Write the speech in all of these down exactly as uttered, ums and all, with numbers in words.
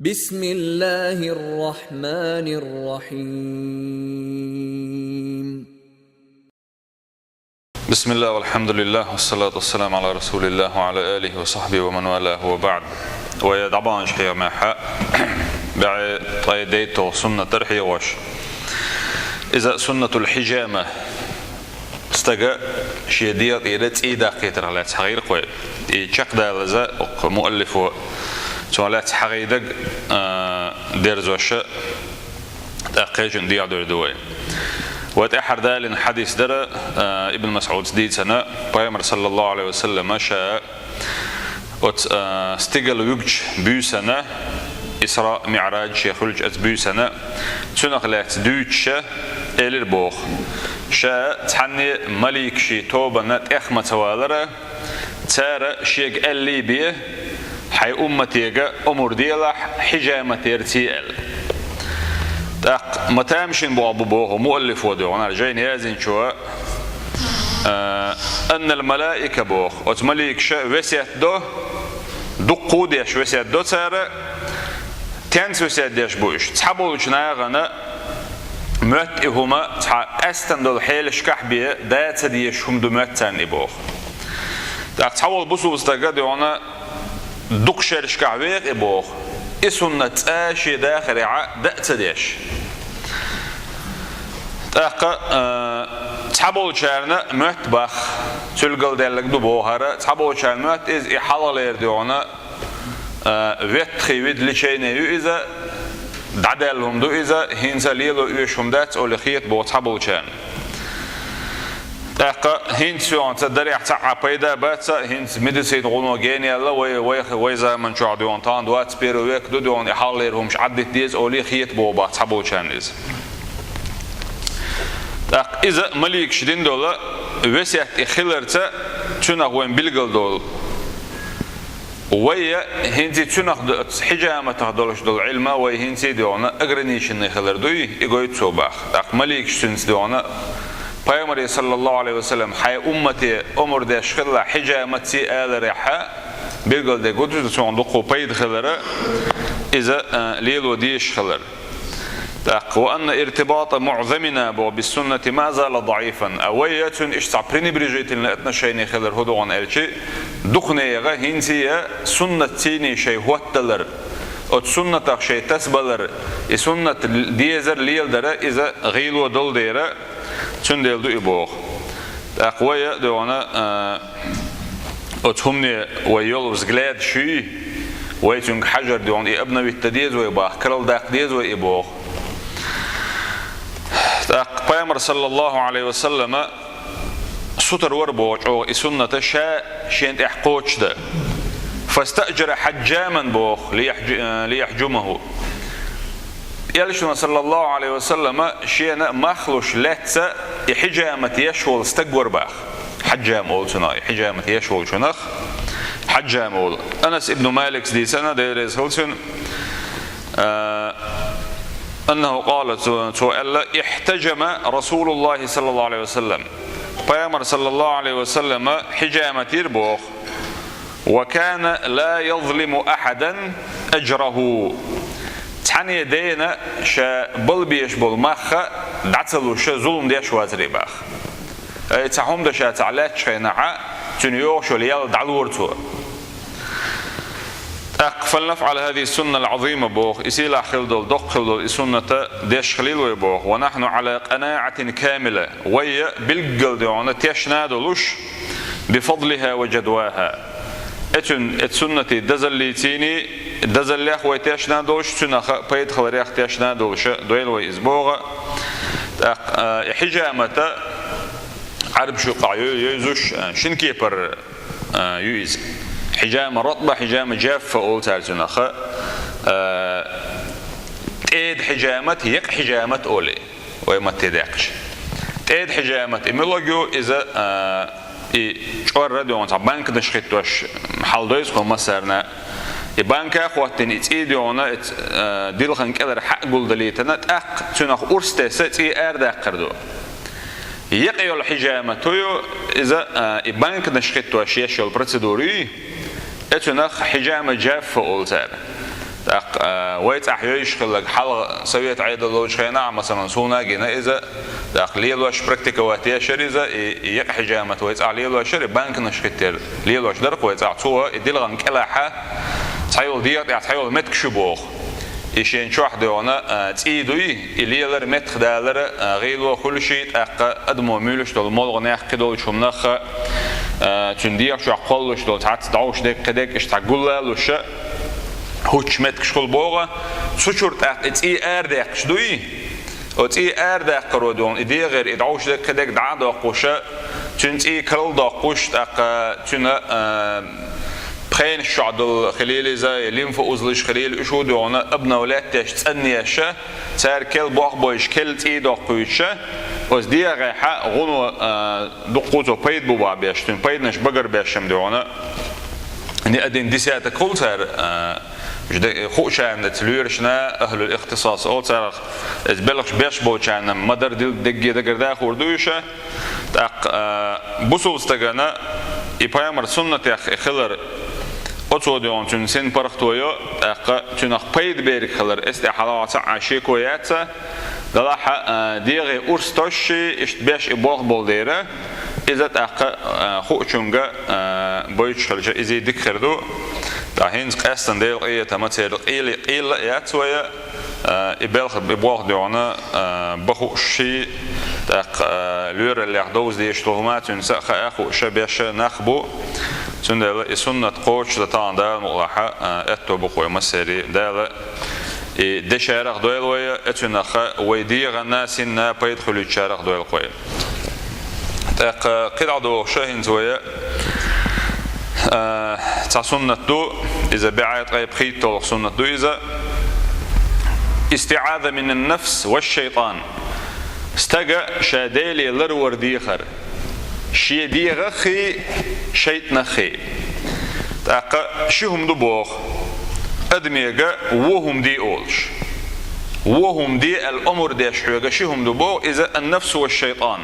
بسم الله الرحمن الرحيم. بسم الله والحمد لله والصلاة والسلام على رسول الله وعلى آله وصحبه ومن والاه وبعد. Вай дӀабаханчу хьехамехь бӀе ткъе дейтта суннат дара хьехош. Иза суннатул хьижама. Стага шен дегӀа тӀера цӀий даккхийтарх лаьцна хьахийра вай. И чекхдалаза оцу муаллифо цунах лаьцна хьахийдинарг, а, дерзош, тӀаккха кхечун дехьа дойр ду вай. Вай тӀаьххьара далийна хьадис дара, а, Ибн Масъудс дийцина, Пайхамар, саллаллаху Ӏалайхи ва саллама, ша оцу, а, стигала вуьгучу буьйсанна, Исраъ, МиӀраж шен хуьлучу оцу буьйсанна, цунах лаьцна дуьйцуша, элира боху: «Ша цхьанне маликашийн тобанна тӀех ма ца валара, цара шега аьллий бен, хьайн умматега омра делахь, хьижамат ярций», аьлла. ТӀаккха ма тамашийна болх бу боху муаллифо, дуьхьал жайна яздинчо, а, «аннал малаика», боху, оцу маликаша весет до, дуккха а деш весет до цара. Тенца весет деш бу уьш? Цхьаболчу нахана моьтту и хӀума цхьа къаьстина долу хьелашкахь бен, да ца дезаш хӀума ду моьтту царна и боху. ТӀаккха цхьаволу бусулба стага, дуьхьал, дукха шерашкахь веху и боху, и суннат цкъа шен дахарехь а дан а ца деш. ТӀаккха, а, цхьаболчарна моьтту боху, цуьнга галдаьлларг ду боху хӀара, цхьаболчарна моьтту иза, и хьалхалера, дуьхьал, а, ветхий вид лечение ю иза, дӀадаьлла хӀума ду иза, хӀинца лело оьшуш хӀума дац олий хета боху цхьаболчарна. ТӀаккха хӀинца, дуьхьал, цхьа дарехь цхьа а пайда бац, хӀинца медицина гӀуно гена яьлла, вай, вай, вай заман чохь, дуьхьал, тахана двадцать первый век ду, дуьхьал, и хьалхалера хӀумаш Ӏаддита деза олий хета боху боху цхьаболчарна иза. ТӀаккха иза маликаша дина долу весет и хиларца цуьнах вайн билгал долу. Вай хӀинца цуьнах до-, хьижаматах долуш долу Ӏилма вай хӀинца, дуьхьал, ограниченный хилар дуй, и гойту цо боху. ТӀаккха маликаша цуьнца, дуьхьал, Пайхамаре, саллаллаху Ӏалайхи ва саллам, хьайн уммате омра деш хилла хьижамат ярций аларехь, билгалдерг ду иза, цунах дуккха пайда хилар, иза, а, лело дезаш хилар. ТӀаккха: «Ва анна иртибата муӀзамина, боху, биссуннати ма зала даӀифан». А вай цуьнан иштта цхьа пренебрежительное отношение хилар хӀун ду аьлча, дукха нехан хӀинца а суннатций шайн хӀотталар, оцу суннатах шайн тасабалар, и суннат дезар леладар, иза гӀийло долу дела, цундела ду и боху. ТӀаккха вай, дуьхьал, а, оцу хӀумане вай йолу взгляд шуй, вай цуьнга хьажар, дуьхьал, и обновить дан деза вай боху, карладаккха деза вай и боху. ТӀаккха Пайхамар, саллаллаху Ӏалайхи ва саллама, сутара вара боху чӀогӀа и суннат, ша шена тӀехь кхочушдан. «Фастаъджара хьаджаман», боху, «лияхь-, лияхьджумаху». Элчано, саллаллаху Ӏалайхи ва саллама, шена мах луш лаьцна и хьижамат еш волу стаг вара боху. Хьаджам олу цунах, и хьижамат еш волчунах хьаджам олу. Анас ибн Маликс дийцина, Дела реза хуьлда цунна, а, аннаху къала, цо, цо аьлла: «Ихьтаджама Расулуллахи, саллаллаху Ӏалайхи ва саллам». Пайхамар, саллаллаху Ӏалайхи ва саллама, хьижамат йира боху. «Ва кана ла язлиму ахьадан аджраху». Цхьанне дена ша бала беш болу мах дӀа ца луш, зулам деш вацара боху. Ай, цхьа хӀума дан ша цхьа лаьттачу хенахь, цуьнан йогӀуш йолу ял дӀалора цо. ТӀаккха: «Фалнафъал хазихи сунна ал-Ӏазима», боху, и сийлахь хила долу, доккха хила долу и суннат деш хилийла вай боху. «Ва нахьну Ӏала къанаӀатин камила», вай билггал, дуьхьал, тешна а долуш, «бифадлиха ва джадваха». Эцуьнан, эцу суннатан дазаллицийний, дазаллех вай тешна а долуш, цуьнах пайда хиларех тешна а долуш дойла вай иза боху. ТӀаккха, а, и хьижамат Ӏарбашна юкъахь йо-, йовзуш, а, шина кепара, а, ю иза. Хьижама ратба, хьижама джаффа олу цара цунах. А, тӀеда хьижамат, екъа хьижамат олий. Вай матте даьккхича. ТӀеда хьижамат, и муьлхарг ю иза, а, и чкъор а, дуьхьал, цхьа банканаш хӀиттош хьал дойза кху массарна. И банка а хӀоттийна, и цӀий, дуьхьал, и, а, дилхана кӀелара хьа а гулдалийтина, тӀаккха цуьнах урс тесна цӀий арадаккхар ду. Екъа йолу хьижамат ю иза, а, и банканаш хӀиттош еш йолу процедура ю, эцунах хьижама джаффа олу цара. ТӀаккха, а, вай цӀахь йовзаш хилларг хьалха совет Ӏедал долчу хенахь, масалан, суна а гина иза, тӀаккха лелош практиковать еш яра иза, и, и екъа хьижамат вай цӀахь лелош яра, и банканаш хӀиттера лелош дара-кх вай цӀахь. Цо и дилхана кӀелахь цхьайолу дегӀа тӀехь цхьайолу меттигаш ю боху. И шен чохь дуьйхьна, а, цӀий дуй, и лелар, меттах далар, а, гӀийло хуьлуш, тӀаккха адамо муьйлуш долу молханех, кхидолчу хӀуманах, а, цуьнан дегӀа чохь кхоллалуш долу цхьацца дӀовш дерг, кхидерг, иштта цхьа гуллалуш а, хӀуттуш меттигаш хуьлу боху, цу чуьра тӀаккха и цӀий арадаьккхича дуй, оцу цӀий арадаккхаро дуьйхьна, и дегӀера и дӀовш дерг, кхидерг дӀа а доккхуш а, цуьнан цӀий карладоккхуш, тӀаккха цуьнан, а, пхенаш чохь долу хилийла иза, я лимфа узлаш хилийла, уьш а дуьйхьна обновлять деш, цӀанъеш а, цара керла болх бойуш, керла цӀий доккхуьйтуш а, оцу дегӀехь гӀуно, а, дуккха а цо пайда бу боху беш, цуьнан пайданаш багарбеш-м дуьйхьна. Ни один десяток хуьлу цара, а, уьш де-, хуучарна, цу лоьрашна, ахьлул ихтисас олу царах, иза белхаш беш болчарна ма-дарра дил-, дегге дагардахор ду уьш. ТӀаккха, а, бусалба стагана и пайхамар суннатех и хилар, оцо дуьйхьна цуьнан син паргӀато йо, тӀаккха цуьнах пайда берг хилар, эс тӀе хьалха цхьа а шеко яц, делахь а, а, дегӀе урс тосуш, иштта беш и болх болу дела, иза тӀаккха, а, хуучуьнга, а, бойтуш хилча, иза дика хир ду. Ткъа хӀинца къаьстина Делан къинхетам церан къийла-, къийла а яц вай, а, и белхан, и болх дуьйхьна, а, бан хууш, тӀаккха, а, лоьраллех довза дезаш долу хӀума цуьнца а хаа хууш а, беш а нах бу. Цундела и суннат кхочушдан тахана Дала мукъалахь, а, аьтто бу-кх вай массеран. Дала и дешарах дойла вай, а, цуьнах вай дегӀана, синна пайда хуьлуьйтучарах дойла-кх вай. ТӀаккха кхидӀа догӀуш хӀинца вай, а, цхьа суннат ду, иза бӀе ткъе пхийтталгӀа суннат ду иза. Истиъаза минан нафс ва шайтан. Стага ша Деле ларвар дехар. Шен дегӀаххий, шайтӀанаххий. ТӀаккха ши хӀума ду боху, адамега вон хӀума де олуш. Вон хӀума де аьлла омра деш хьоьга ши хӀума ду боху, иза ан-нафсу ва шайтан.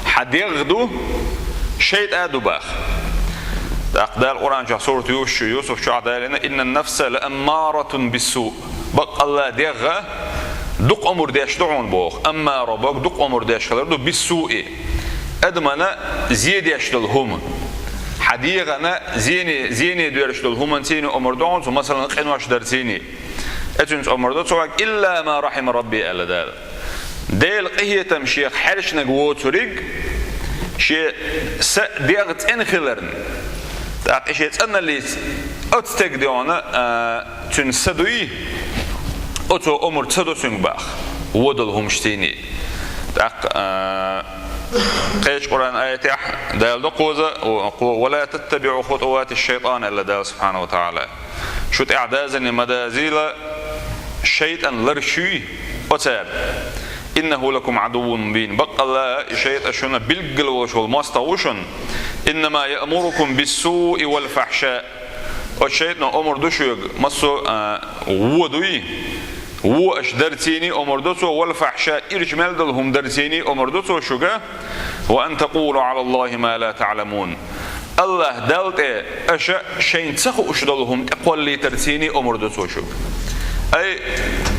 Хьан дегӀ ду, шайтӀа ду боху. ТӀаккха Дала Къуръан чохь сурат Юсуф, Юсуф чохь далийна: «Иннан нафса ла аммаратун биссу». Баккъалла дегӀ дукха омра деш ду хьуна боху. Аммара боху дукха омра деш хилар ду, биссуи. Адамана зе деш долу хӀума. Хьан дегӀана зене, зене доьрзуш долу хӀуманций омра ду хьуна цо, масалан, къинош дарций. Оцуьнца омра ду цо, илла ма рахима рабби, аьлла Дала. Делан къинхетам шех хьаьрчинарг воцург, шен са дегӀ цӀена хиларна. ТӀаккха и шен цӀаналлица оцу стеган дуьхьна, а, цуьнан са дуй, оцо омра ца до цуьнга боху, вон долу хӀуманаш цийний. ТӀаккха, а, кхечу Къуръан аятехь Дала до кхуза, «Ва ла таттабиъу хутувати шайтан», аьлла Дала субхьанаху ва тагӀала. Шу тӀехь дазане ма дазийла шайтӀан ларш, оцаьрга. «Иннаху лакум адуввун мубин». Баккъалла и шайтӀа шуна билггал волуш волу мостагӀа ву шуна. «Иннама яъмурукум биссуи вал фахьша». Оцу шайтӀано омра ду шуьга, массо а, а, вон дуй, вон аша дарцийний омра ду цо, вал фахьша, ирча мел долу хӀума дарцийний омра ду цо шуьга, «ва ан такъулу Ӏала Аллахи ма ла таъламун». Аллах Далла тӀе аша шайна ца хууш долу хӀума тӀекхоллийтарцийний омра ду цо шуьга. Ай,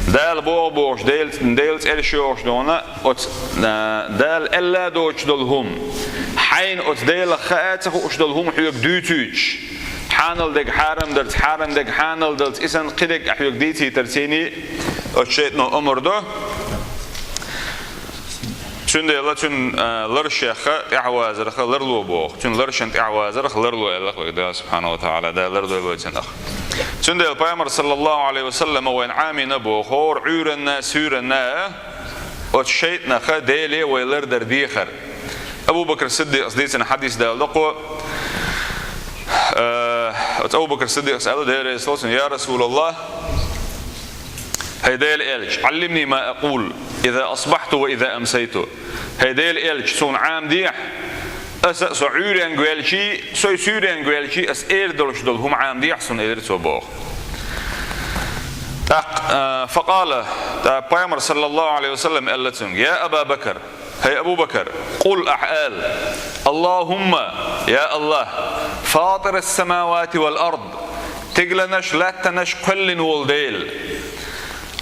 Дала боху бохуш, Дела, Делан цӀераш йохуш дуьйхьна, оцу, а, Дала аьлла доцуш долу хӀума, хьайна оцу Делах хаа ца хууш долу хӀума хьоьга дуьйцуьйтуш, хьанал дерг хьарам дарца, хьарам дерг хьанал дарца, и санна кхидерг хьоьга дийцийтарцийний оцу шайтӀано омра до. Цундела цуьнан, а, ларшех тӀаьхьавазарх ларло боху. Цуьнан ларшан тӀаьхьавазарх ларло аьлла-кх вайга Дала субхьанаху ва тагӀала. Дала лардойла вай цунах. Цундела Пайхамар, саллаллаху Ӏалайхи ва саллама, вайна Ӏамийна боху, хӀора Ӏуьйранна, суьйранна оцу шайтӀанах Деле вай лардар дехар. Абу Бакр Сиддикъас дийцина хьадис далдакхо, а, оцу Абу Бакр Сиддикъас аьлла, Дела реза хуьлда цунна: «Я Расулаллах, хӀай Делан элча, Ӏаллимни ма акъул, иза асбахьту ва иза амсайту». ХӀай Делан элча, суна Ӏамадехьа, аса со Ӏуьйренга велчий, со суьйренга велчий, аса эр долуш долу хӀума Ӏамадехьа суна, элира цо боху. ТӀаккха, а, факъала, тӀаккха Пайхамар, саллаллаху Ӏалайхи ва саллам, аьлла цуьнга: «Я Аба Бакр, хӀай Абу Бакр, къул, ахьа ала: Аллахумма, я Аллах, фатирас-самавати вал ард, Стигланаш, латтанаш кхоьллина волу Дела.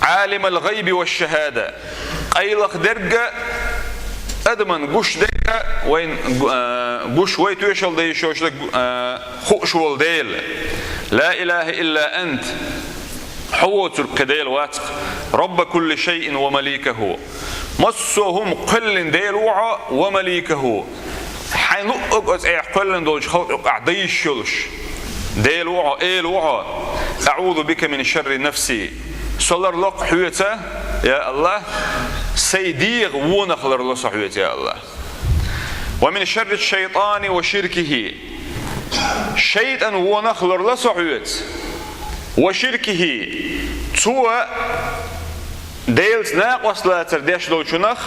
عالم الغيب والشهادة. Къайлаха дерг а, адамна гуш дерг а, вайна, а, гуш вай тоьшалла дан йиш йолуш дерг, а, хууш волу Дела. لا إله إلا أنت. Хьо воцург кхин Дела вац-кх. رب كل شيء ومليكه. Массо а хӀума кхоьллина Дела ву хьо, ومليكه. Хьайн луъург оцу цӀехь кхоьллина долчу халкъ юкъахь дан йиш йолуш Дела ву хьо, эла ву хьо. أعوذ بك من شر نفسي. Со ларло-кх хьоьца, я АллахӀ, сайн дегӀан вонах ларло со хьоьца, я АллахӀ. ومن شر الشيطان وشركه. ШайтӀан вонах ларло со хьоьца. وشركه. Цо Делаца накъост лацар деш долчунах,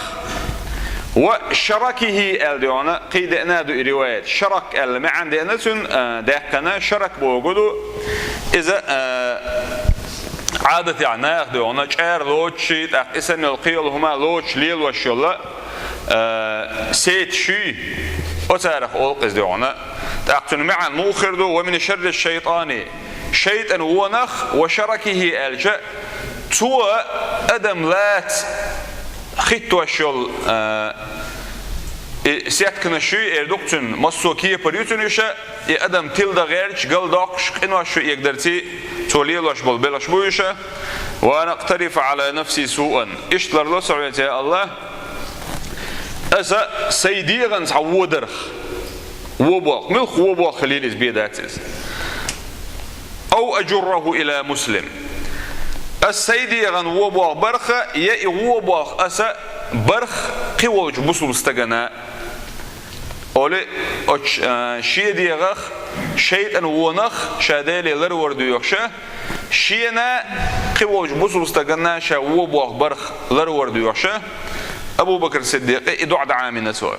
وشركه аьлла дуьйхьна, кхин деана ду и риваят. Шарак аьлла маьӀна деана цуьнан, а, даьккхина, шарак бохург ду. Иза, а, Ӏадатехь наха дуьйхьна, чӀара лоцуш, тӀаккха и санна йолу кхин йолу хӀума лоцуш лелош йолу, а, сеташ ю, оцарах олу-кх иза дуьйхьна. ТӀаккха цуьнан маьӀна муха хир ду: ومن شر الشيطان. ШайтӀан вонах, وشركه аьлча, цо адам лаца хӀиттош йолу, а, и сетканаш ю, эр ду-кх цуьнан, массо а кепара ю цуьнан уьш, и адам тиладан гӀерташ, галдоккхуш, къинош ю эгадарций, цо лелош болу белхаш бу уьш. وأن أقترف على نفسي سوءا. Иштта ларло со хьоьца, я АллахӀ, аса сайн дегӀан цхьа вон дарх. Вон болх. Муьлхха вон болх хилийла иза, бен дац иза. أو أجره إلى مسلم. Аса сайн дегӀан вон болх барх, я и вон болх аса барх кхин волчу бусулба стагана. Олу оцу, а, шен дегӀах, шайтӀан вонах ша Деле ларвар доьхуш, шена кхин волчу бусулба стагана ша вон болх барх ларвар доьхуш, Абу Бакр Сиддикъе и доӀа дӀа Ӏамийна цо.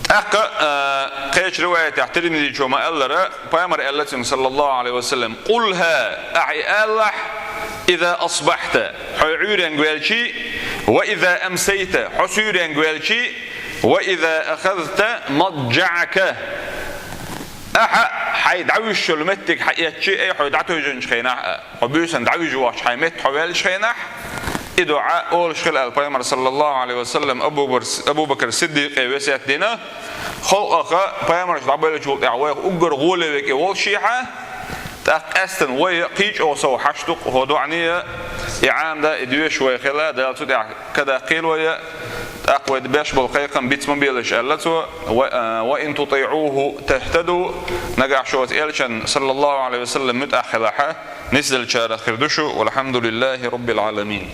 ТӀаккха, а, кхечу риваятехь Тирмизичо ма-аллара, Пайхамар аьлла цуьнга, саллаллаху Ӏалайхи ва саллам: «Къулха, ахьа и алахь, иза асбахьта, хьо Ӏуьйренга ваьлчий, ва иза амсайта, хьо суьйренга ваьлчий, ва иза ахазта маджаъака». Ахьа хьайн дӀавуьжуш йолу меттиг хьан эцчи, ай, хьо дӀатевжинчу хенахь а, хьо буьйсанна дӀавуьжуш вахча хьайн метта хьо ваьллачу хенахь, и доӀа олуш хила аьлла Пайхамар, саллаллаху Ӏалайхи ва саллам, Абу Бакр, Абу Бакр Сиддикъе весет дина. Халкъаха Пайхамарш дӀабевллачул тӀаьхьа вайх уггар гӀоле веке волушехьа, тӀаккха къаьстина вай кхин чӀогӀа сов хьашт ду-кх хӀокху доӀане, и Ӏамда, и доьшуш вай хила, Дала цу тӀехь кадаккхийла вай, тӀаккха вай беш болу кхайкхам биц ма белаш аьлла цо, ва, а, «Ва ин тутиӀуху тахтаду», нагахь шо оцу элчан, саллаллаху Ӏалайхи ва саллам, муьтӀахь хилахьа, нисделлачарах хир ду шу, валхьамдулиллахи раббил Ӏаламин.